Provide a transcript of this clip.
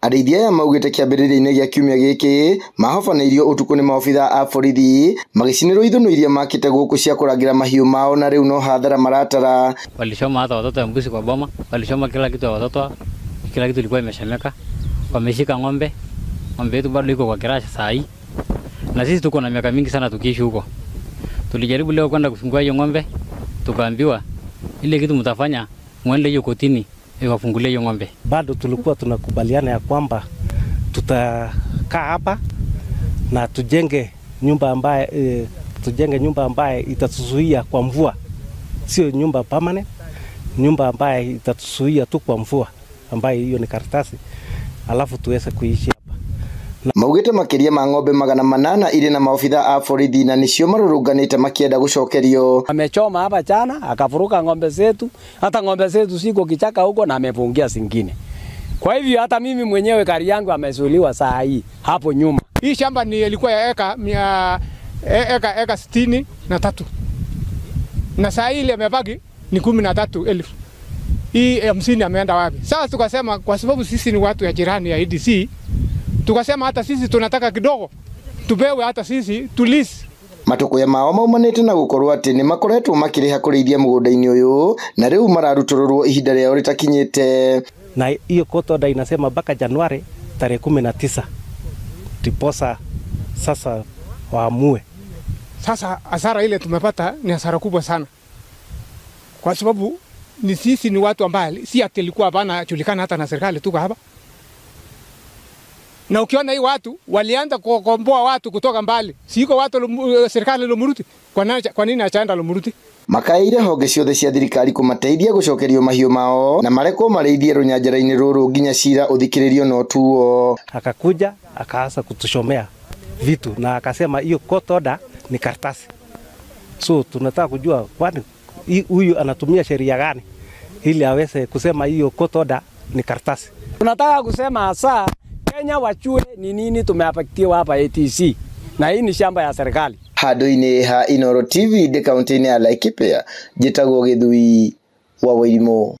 Arĩithia aya maugĩte kĩambĩrĩria-inĩ gĩa kiumia gĩkĩ mahobanĩirio ũtukũ nĩ maobithaa a borithi magĩcinĩrwo ithũnũ iria makĩte gũkũ cia kũrangĩra mahiũ mao na rĩu no hathara maratara. Walichoma hata watoto ya mbuzi kwa boma, walichoma kila kitu ya watoto, kila kitu ilikuwa imeshemeka. Wameshika ng'ombe, ng'ombe yetu bado iko kwa kirasha saa hii. Na sisi tuko na miaka mingi sana tukiishi huko. Tulijaribu leo kwenda kufungua hiyo ng'ombe, tukaambiwa ile kitu mtafanya muende hiyo kotini iwafungulie hiyo ng'ombe. Bado tulikuwa tunakubaliana ya kwamba tutakaa hapa na tujenge nyumba ambaye itatuzuia kwa mvua. Sio nyumba permanent, nyumba ambaye itatuzuia tu kwa mvua, ambaye hiyo ni karatasi, alafu tuweze kuishi hapa. Maugĩte makĩria ma ng'ombe 800 irĩ na maobithaa a borithi na nĩcio marũrũnganĩte makĩenda gũcokerio. Amechoma hapa jana akavuruka ng'ombe zetu, hata ng'ombe zetu siko kichaka huko na amefungia zingine. Kwa hivyo hata mimi mwenyewe gari yangu amezuiliwa saa hii hapo nyuma. Hii shamba ni ilikuwa ya eka 63. Na saa hii ile amebaki ni 13,000. Hii 50 ameenda wapi? Sasa tukasema kwa sababu sisi ni watu ya jirani ya EDC, tukasema hata sisi tunataka kidogo tupewe hata sisi tulisi. Matukuya mao maumanĩte na gũkorwo atĩ nĩ makoretwo makĩrĩha kũrĩithia mũgũnda-inĩ ũyũ na rĩu mararutũrũrwo ihinda rĩao rĩtakinyĩte. Na hiyo court order inasema mpaka Januari tarehe 19 ndiposa sasa waamue. Sasa hasara ile tumepata ni hasara kubwa sana, kwa sababu ni sisi ni watu ambao si ati ilikuwa hapana julikana hata na serikali, tuko hapa. Na ukiona hii watu walianza kukomboa watu kutoka mbali. Siko watu serikali Lumuruti. Kwa nini achaenda Lumuruti? Makaire honge ciothe cia thirikari kũmateithia gũcokerio mahiũ mao na marekwo marĩithie rũnyanjara-inĩ rũrũ nginya cira ũthikĩrĩrio no tuo. Akakuja akaanza kutushomea vitu na akasema hiyo court order ni karatasi. So tunataka kujua kwani huyu anatumia sheria gani ili aweze kusema hiyo court order ni karatasi. Tunataka kusema hasa Kenya wachue ni nini tumeapaktiwa hapa ATC na hii ni shamba ya serikali. Handũ-inĩ ha Inooro TV ndĩ kaunti-inĩ ya Laikipia, njĩtagwo Gĩthui wa Wairimu.